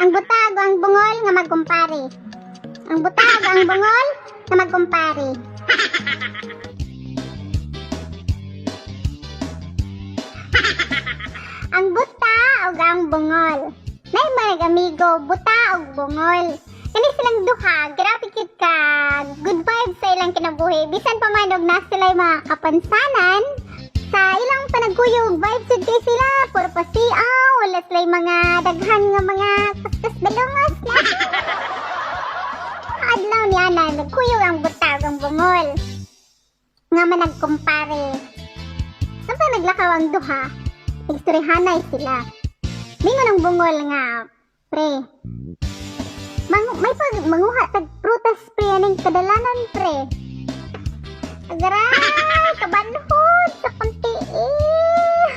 Ang buta ug ang bungol nga magkumpare. Ang buta ug ang bungol nga magkumpare. Ang buta ug ang bungol. Nay mga amigo, buta ug bungol. Kani silang duha, grabe kit ka. Good vibes sa ilang kinabuhi. Bisan pa man og na sila mga kapansanan, sa ilang panagkuyog, vibes jud kay sila. Puro pa siaw, wala sila mga daghan nga mga kuskus balungos na. Adlaw niya na, nagkuyog ang buta ug ang bungol nga managkumpare. Samtang naglakaw ang duha, nagstoryahanay sila. Mingon ang bungol nga, "Pre, may pag manguha tag prutas pre aning kadalanan pre. Agaray, kabanhod sa konti eh."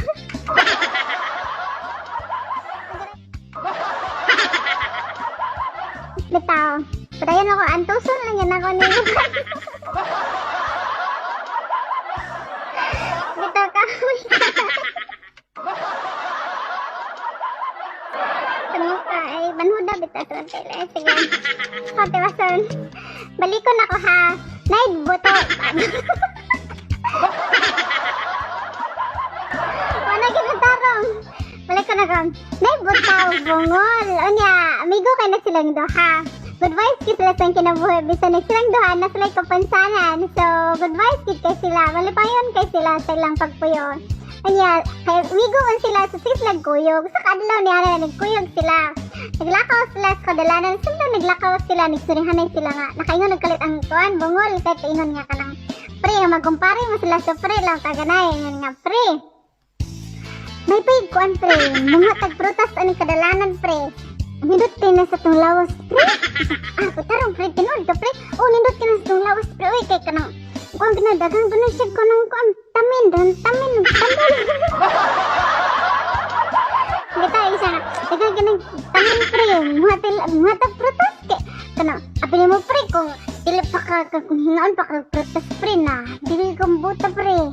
Bitaw, padayon ako, antuson lang yan ako ni. Bitaw ka. Tanong ka, ay, banhuda, bitaw sa konti lang. Sige. Konti bason. Balikon ako ha. Naid buto. Wala ginatarong. Balikon ako. Naid butaw, bungol. Unya, amigo kay na silang duha. Good vibes kit sila sa kinabuhi. Bisan na silang duha, na sila kapansanan. So, good vibes kit kay sila. Malipayon kay sila sa ilang pagpuyo. Unya, kay amigo man sila sa so, sila nagkuyog. Sa kaadlaw niya na nagkuyog sila. Naglakaw sila sa kadalanan. Samtang naglakaw sila, nagsurihanay sila nga. Nakaingon nagkalit ang tuan, bungol. Kahit ingon nga kanang, pre, nga magkumpare mo sila sa pre lang taganay. Ingon nga, pre. May pay kuan pre, mga tagprutas ani kadalanan pre. Nindot kay na sa tong lawas pre. Ah, kutarong pre, tinuod ka pre. Oh, nindot kay na sa tong lawas pre. Uy, kay kanang kuan gina daghang guna siya kanang kuan tamin, dan tamin, tamin. Kita isa na, daghang kanang tamin pre, mga til mga tagprutas kay kanang abi nimo pre kung dili pa ka kung hingaon pa ka prutas pre na dili kong buta pre.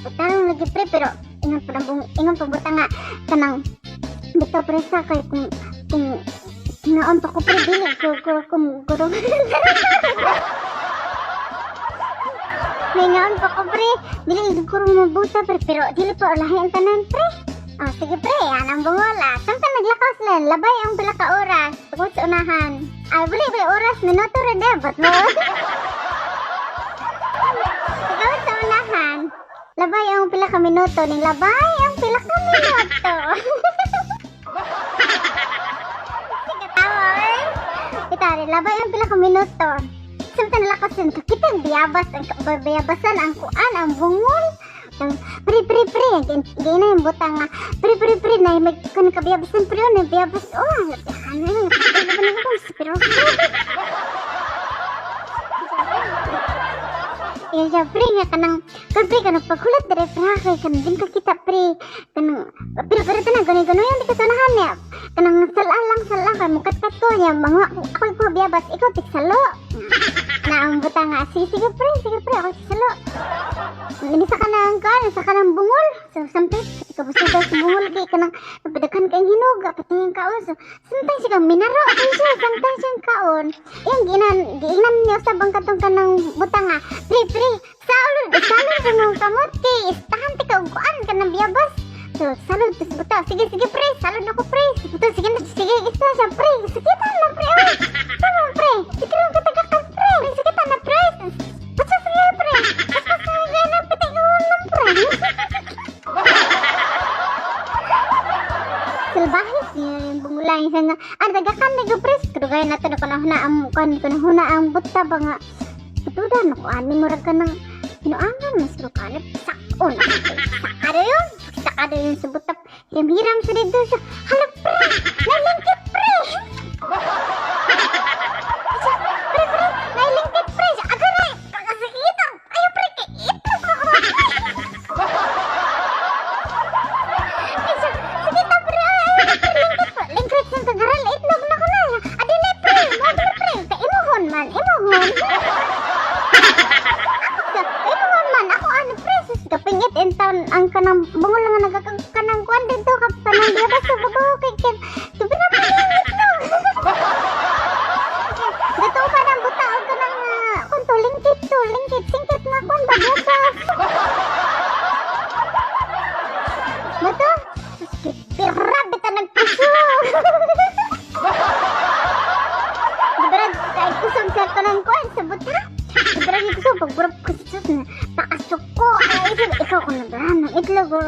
Sa putarong lagi pre pero ingon pa nang ingon pa buta nga kanang bitaw pre sa kay kung hingaon pa ko pre dili ko ko kung gurong hingaon pa ko pre dili ko mabuta pre pero dili pa ulahi ang tanan pre. Ah, sige pre, yan ang bungol ah. Samtang naglakaw sila, labay ang pila ka oras tungod sa unahan. Ay, buli buli oras, minuto ra dapat mo. Tungod sa unahan, labay ang pila ka minuto ning labay ang pila ka minuto. Sige tawa eh. Itari, labay ang pila ka minuto. Samtang nalakaw sila, kakita ang biyabas, ang biyabasan, ang kuan, ang bungol. Ang pre pre pre, gina yung butang nga. Pre pre pre, na may kun kabiyabasan pre, na biyabas. Oh, ano pero iya siya pre nga kanang kan pre kanang paghulat dire pre ha kay kanang din ka kita pre kanang pero pero tanan ganoy ganoy ang di ka sunahan niya kanang sala lang sala kay mukat-kat ko niya mga ako ko biyabas ikaw tiksalo na ang butang nga sige sige pre ako tiksalo ini sa kanang kan sa kanang bungol so sometimes ikaw basta sa bungol kay kanang napadakan kay hinog pati ang kaon so sometimes siya minaro kay siya sometimes siyang kaon iyang ginan giingnan niya sa bang katong kanang butang nga pre pre salud salud mo kamot kay istahan ti ka og kuan kanang biyabas so salud tas buta sige sige pre salud ako pre buta sige na sige isa siya pre sige na pre oy tama pre sige ra katagakan pre sige na pre basta sige pre basta sige na pati ulam pre salbahis niya yung bungulay siya nga ah dagakan na ko pre kaya nato na kunahuna ang kuan kunahuna ang buta ba nga tudan ako ani murag ka ng hinuangan mas ko ka sakon sakado yun sakado yun sa butap hiram-hiram sa dito siya hala pre nailingkit pre pre pre nailingkit pre agaray kakasakitan ayo pre kay itlog na ko sige ta pre ayo pre lingkit pa lingkit sa tagaral itlog na ko na adili pre mo pre kay imuhon man imuhon imuhon man ako ano pre sus kapingit in town ang kanang bungol nga nagkakanang kuan dito ka kanang biyabas sa babaw kay kay tubira pa ni ko.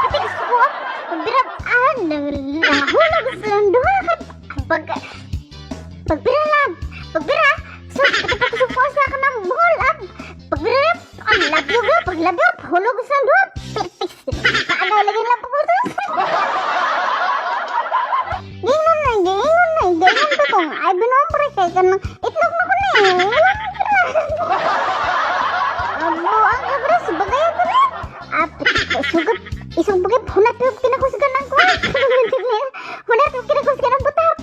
Pati gusto ko, pagbira, nangahulog sa silang duha. Pag, pagbira lang, pagbira, so, pati pagsupo sa kanang bungol, pagbira, ang labyo ga, paglabyo, hulog sa duha, perfect. Paano lagi lang po. Gingon na, gingon na, gingon pa kong, ay binombre kay kanang itlog na ko na eh. Abo, ang kabra, subagay ko na. Sugat, isang bagay, hunat yung kinakusgan ng kuwan. Hunat yung kinakusgan ng butap.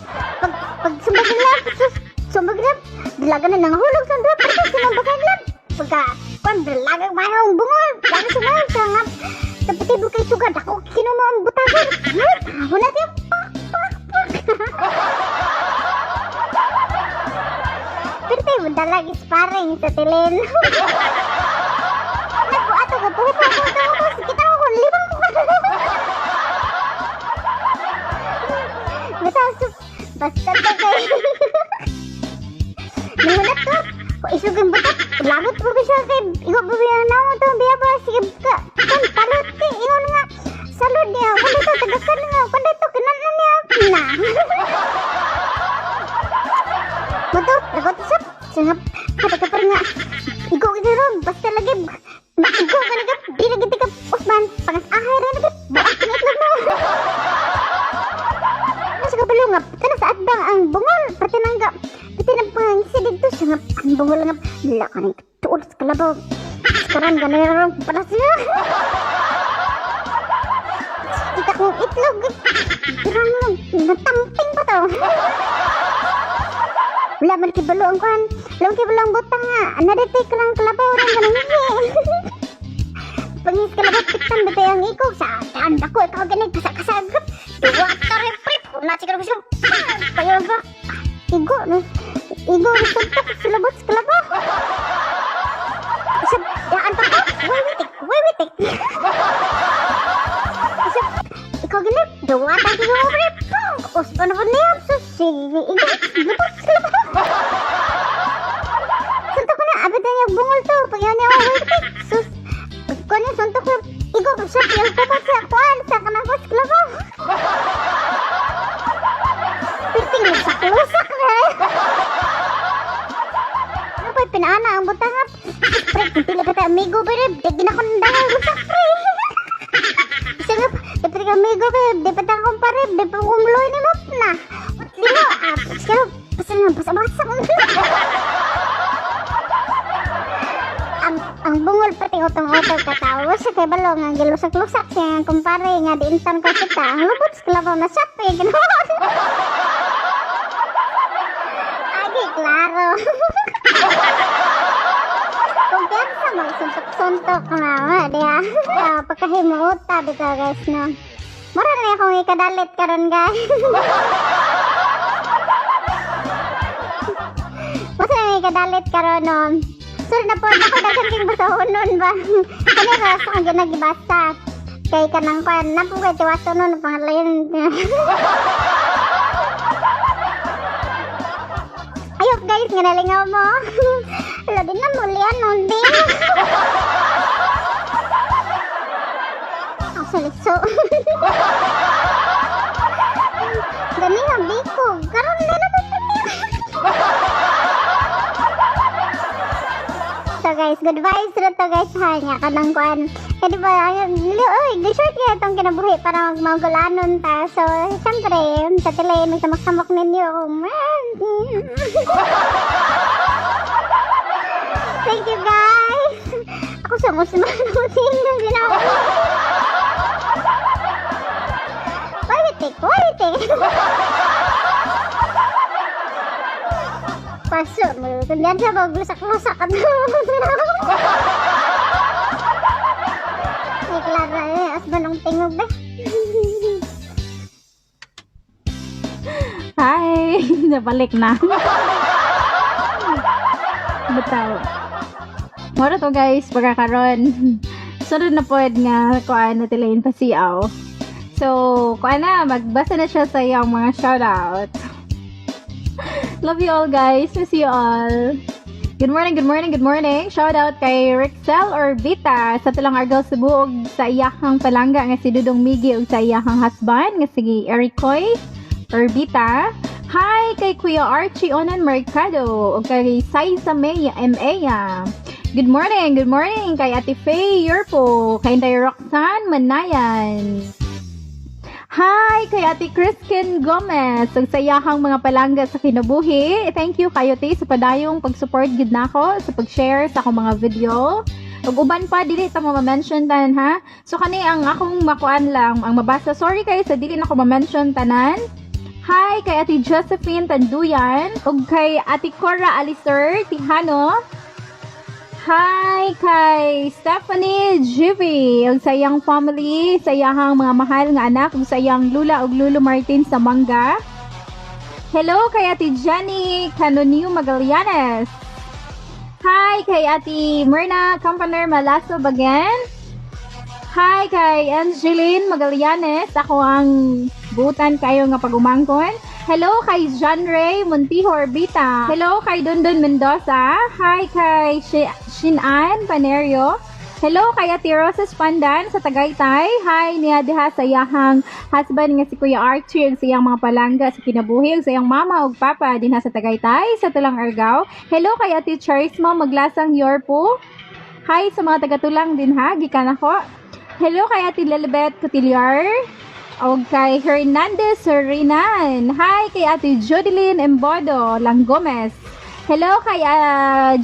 Pag sumbag lang, sus, sumbag lang, dalaga na nangahulog sa duha, pero sumambagay lang. Pagka, kwan, dalaga mayong bungol, dalaga sumayaw sa nga, sa pati bukay sugat, ako kinumo ang butagon. Hunat yung pak, pak, pak. Pero tayo, dalag sparring sa tilin. Naku, ato ko, puho, puho, puho, puho, kita ko, limang mo. Basta, basta to kay. Nahulat to. Kung isog ang butot, labot po ko siya kay, ikaw po biya na mo to, biya ba, sige ka, kan, palot kay, ingon nga, salud niya, kung dito, tagasan nga, kung dito, kinan na niya, na. Moto, ragot sap, sangap, kata ka pa nga, ikaw ka ron, basta lagi, ikaw ka lagi, di lagi ka, Usman, pangas ahay rin lagi, buak kinitlog mo. Nasa kabalo nga, kana sa atbang ang bungol, pati nang ga, pati nang pangisi dito, siya nga, ang bungol nga, wala ka nang tuol sa kalabaw. Sekarang ganun ron, pala siya. Kita kong itlog, pirang lang, natamping pa to. Wala man kibalo ang kuan, wala man kibalo ang butang nga, ana dito ka lang kalabaw rin, ganun nga. Pangis kalabaw, pitan ba tayo ang ikog sa daan ako, ikaw ganit, kasag-kasag. Duwa ka rin, pre, una siguro gusto, payo ba? Igo, no? Igo, suntok, sulabot sa kalabaw. Isa, yaan pa ko, wiwitik, wiwitik. Isa, ikaw ganit, duwa tayo siguro, pre, pum, uspa na po niya, sus, sige, igo, lubot sa kalabaw. Suntok ko na, abad na yung bungol to, pag yun niya, wiwitik, sus, kuan yung suntok ko, igo, siya, yung pupat sa kuan, sa kanang sa kalabaw. Pirting, lusak-lusak na. Ano pa, pinaana ang butang nga. Pre, kung pila pa tayo amigo, pero di gina ko ng dangal lusak, pre. Isa nga, di pa tayo amigo, pero di pa tayo kumpare, di pa kumloy ni mo, na. Limo, siguro, basta nga, basa-basa. Ang bungol pati utong-utong katawa sa kay balong ang gilusak-lusak siya ang kumpare nga diintan ko kita ang lubot sa kalabaw na shot eh ganoon. Agi klaro. Kumpiyansa magsuntok-suntok na nga diya. Pagkahimuota dito guys no. Mura na akong ikadalit karon guys. Mura na ikadalit karon no. Sorry na po, ako daghan king basahonon ba. Kani ra sa akong ginagibasa. Kay kanang kwan, napo kay tiwaso nun, pangalayan. Ayok guys, nga nalingaw mo. Wala din na mulian nun din. Ang suliso. Gani nga biko, karon na naman po niya. So guys, good vibes na to guys ha, nga kanang kuan. Kaya di ba, oy, short kaya itong kinabuhi para magmagulanon ta. So, syempre, sa tele, magsamak-samak ninyo. Man. Thank you guys. Ako sa Muslim, ginawa. Wait, wait. Paso mo. Kunyan siya maglusak-lusak ka. Ay, klaro eh. As ba nung tingog ba? Hi! Nabalik na. Bitaw. Mura to guys, pagkakaroon. Sunod na pod nga kuan na tilayin pa siyaw. So, kuan na, magbasa na siya sa iyang mga shoutout. Love you all guys. Miss you all. Good morning, good morning, good morning. Shout out kay Rexel Orbita sa Tulang Argao, Cebu ug sa iyahang palangga nga si Dudong Migi ug sa iyahang husband nga si Ericoy Orbita. Hi kay Kuya Archie Onan Mercado ug kay Saiza May M.A. Good morning kay Ate Faye Yorpo, kay Inday Roxanne Manayan. Hi kay Ate Kriskin Gomez ug sa iyahang mga palangga sa kinabuhi. Thank you kayo, te, sa padayong pag-support gid nako sa pag-share sa akong mga video. Ug uban pa, dili ta mo ma-mention tanan ha. So kani ang akong makuan lang, ang mabasa. Sorry kayo sa dili nako ma-mention tanan. Hi kay Ate Josephine Tanduyan ug kay Ate Cora Alister Tihano. Hi kay Stephanie Jivi ug sa iyang family, sa iyang mga mahal nga anak ug sa iyang lula ug lulo Martin sa Mangga. Hello kay Ate Jenny Canonio Magallanes. Hi kay Ate Myrna Campaner Malaso Bagan. Hi kay Angeline Magallanes. Ako ang butan kayo nga pag-umangkon. Hello kay John Ray Montijo Orbita. Hello kay Dondon Mendoza. Hi kay Shinan Panerio. Hello kay Ate Roses Pandan sa Tagaytay. Hi niya diha sa iyahang husband nga si Kuya Archie ug sa iyang mga palangga sa kinabuhi ug sa iyang mama ug papa dinha sa Tagaytay sa Tulang Argao. Hello kay Ate Charisma Maglasang Yorpo. Hi sa mga taga-tulang din ha, gikan ako. Hello kay Ate Lilibet Cotillar. Og kay Hernandez Renan. Hi kay Ate Jodeline Embodo Lang Gomez. Hello kay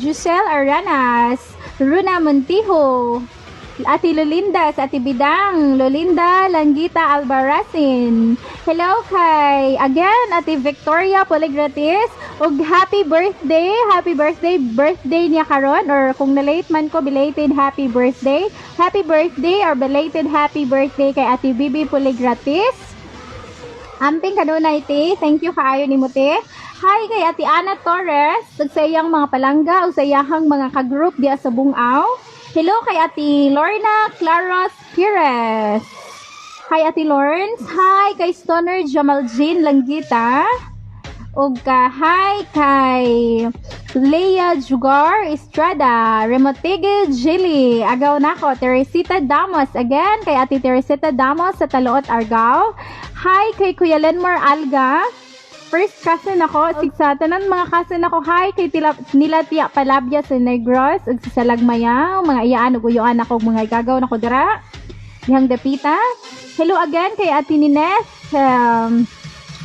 Giselle Aranas, Runa Montijo, Ate Lolinda sa Ate Bidang, Lolinda Langita Albarracin. Hello kay, again, Ate Victoria Poligratis. Ug happy birthday, birthday niya karon or kung na-late man ko, belated happy birthday. Happy birthday or belated happy birthday kay Ate Bibi Poligratis. Amping kanunay, te. Thank you kaayo nimo, te. Hi kay Ate Ana Torres ug sa iyang mga palangga ug sa iyahang mga ka-group diya sa Bungao. Hello kay Ate Lorna Claros Pires. Hi, Ate Lawrence. Hi kay Stoner Jamal Jean Langgita. Ug ka hi kay Leia Jugar Estrada, Remotigue Gili, agaw nako, Teresita Damos, again, kay Ate Teresita Damos sa Taluot, Argao. Hi kay Kuya Lenmore Alga. First cousin ako, sig sa tanan mga cousin ako, hi kay tila, nila Tia Palabya sa Negros, ug sa Salagmaya, mga iyaan ug uyuan ako, mga igagaw nako dira. Dihang dapita. Hello again kay Ate Nineth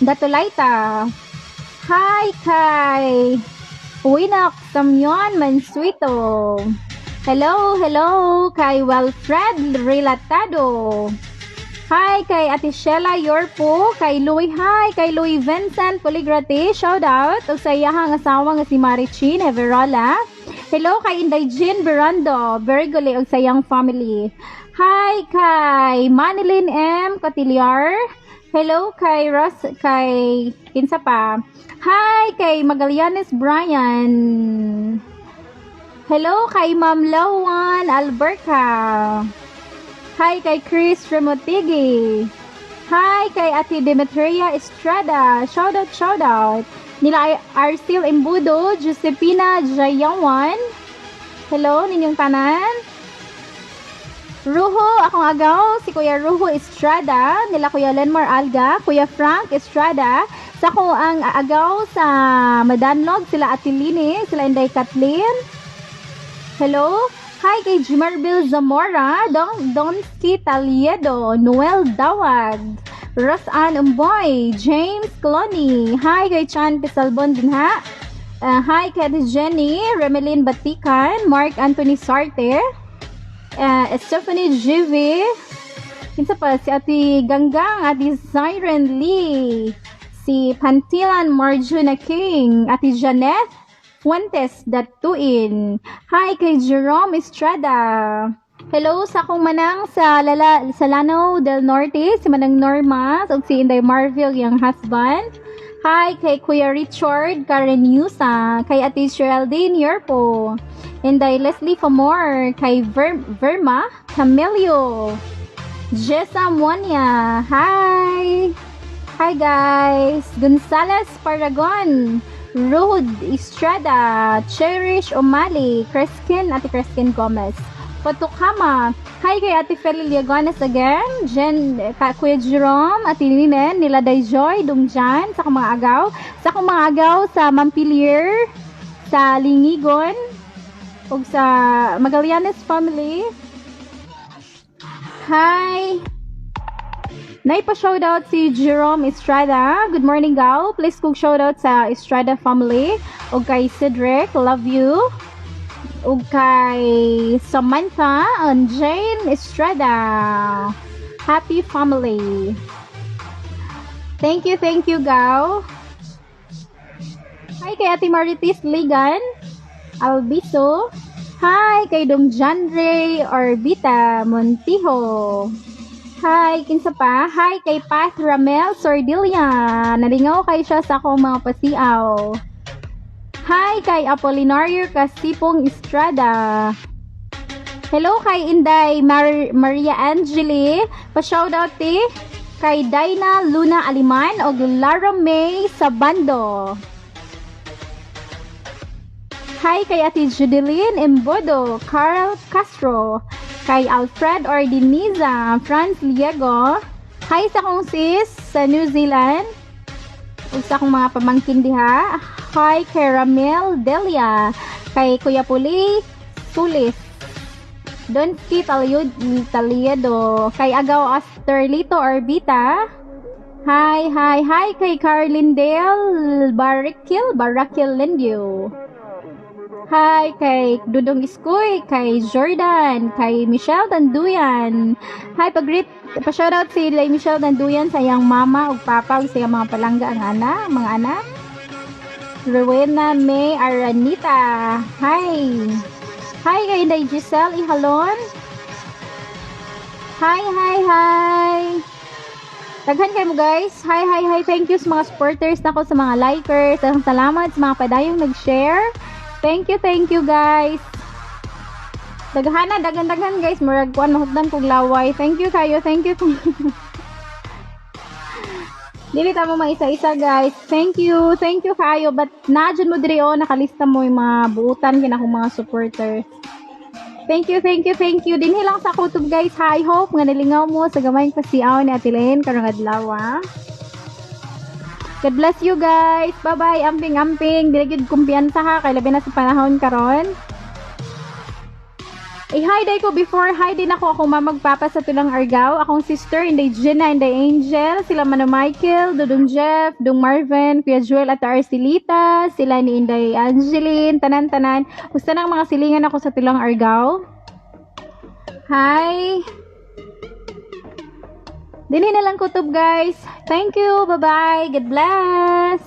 Datulaita. Hi kay Winok Samyon Mansuito. Hello, hello kay Wilfred Relatado. Hi kay Ate Sheila Yorpo, kay Louie, hi kay Louie Vincent Poligrati, shout out ug sa iyahang asawa nga si Marichin Everola. Hello kay Inday Jean Berando, Bergoli ug sa iyang family. Hi kay Manilyn M. Cotiliar. Hello kay Ross, kay kinsa pa. Hi kay Magallanes Brian. Hello kay Ma'am Lawan Alberca. Hi kay Chris Remotigi. Hi kay Ate Demetria Estrada. Shout out, shout out. Nila Arcil Embudo, Josepina Jayawan. Hello, ninyong tanan. Ruho, akong agaw, si Kuya Ruho Estrada, nila Kuya Lenmar Alga, Kuya Frank Estrada, sa ko ang agaw sa Madanlog, sila Ate Lini, sila Inday Kathleen. Hello? Hi kay Jimarbil Zamora, Don Donski Taliedo, Noel Dawag, Rosan Umboy, James Cloney. Hi kay Chan Pisalbon din ha. Hi kay Ate Jenny, Remeline Batikan, Mark Anthony Sarte, Stephanie GV, kinsa pa, si Ate Ganggang, Ate Siren Lee, si Pantilan Marjuna King, Ate Janeth Fuentes Datuin. Hi kay Jerome Estrada. Hello sa akong manang sa Lala, sa Lanao del Norte, si Manang Norma, ug si Inday Marville, yung husband. Hi kay Kuya Richard Karenyusa, kay Ate Geraldine Yerpo, Inday Leslie Famor, kay Verma Camelio, Jessa Monia. Hi! Hi guys! Gonzales Paragon, Ruhud Estrada, Cherish Umali, Kreskin, Ate Kreskin Gomez. Patukama. Hi kay Ate Feli Liagones again, Jen, Kuya Jerome, Ate Ninen, nila Day Joy, Dungjan, sa akong mga agaw. Sa akong mga agaw sa Mampilier, sa Lingigon, ug sa Magallanes family. Hi! Naipa shoutout si Jerome Estrada. Good morning, Gal. Please kog shoutout sa Estrada family. Ug kay Cedric, love you. Ug kay Samantha and Jane Estrada. Happy family. Thank you, Gal. Hi kay Ate Marites Ligan. Albiso. Hi kay Dong Jandre Orbita Montijo. Hi, kinsa pa? Hi kay Path Ramel Sordilia. Nalingaw kay siya sa akong mga pasiaw. Hi kay Apolinario Casipong Estrada. Hello kay Inday Maria Angeli. Pa-shoutout ti kay Dinah Luna Aliman og Lara May Sabando. Hi kay Ate Judeline Embodo, Carl Castro, kay Alfred Ordiniza, Franz Liego. Hi sa akong sis sa New Zealand. Ug sa akong mga pamangkin diha. Hi kay Ramel Delia, kay Kuya Puli Sulis. Donski Taliedo, kay Agaw Asterlito Orbita. Hi, hi, hi kay Carlin Dale Barakil, Barakil Lindio. Hi kay Dudong Iskoy, kay Jordan, kay Michelle Danduyan. Hi, pag-greet, pa-shoutout si Lay Michelle Danduyan sa iyang mama ug papa ug sa iyang mga palangga ang anak, mga anak. Rowena May Aranita. Hi. Hi kay Inday Giselle Ihalon. Hi, hi, hi. Daghan kayo mo, guys. Hi, hi, hi. Thank you sa mga supporters nako, sa mga likers. Daghang salamat sa mga padayong nag-share. Thank you, guys. Daghana, daghan-daghan, guys. Murag kuan, mahutdan kog laway. Thank you kayo. Thank you. Dili ta mo maisa-isa, guys. Thank you. Thank you kayo. But naa jud mo diri oh, nakalista mo yung mga buutan kina akong mga supporters. Thank you, thank you, thank you. Dinhi lang sa kutob, guys. I hope nga nalingaw mo sa gamayng pasiaw ni Ate Len karong adlaw. Ah. God bless you, guys. Bye-bye. Amping amping. Dili gyud kumpiyansa ha kay labi na sa panahon karon. Eh, hi day ko before. Hi din ako akong mamagpapa sa Tulang Argao. Akong sister, Inday Jenna, Inday Angel, sila Mano Michael, Dudong Jeff, Dong Marvin, Kuya Joel at Arcelita, sila ni Inday Angeline, tanan-tanan. Gusto ng mga silingan ako sa Tulang Argao. Hi! Dili na lang kutob, guys. Thank you. Bye-bye. God bless.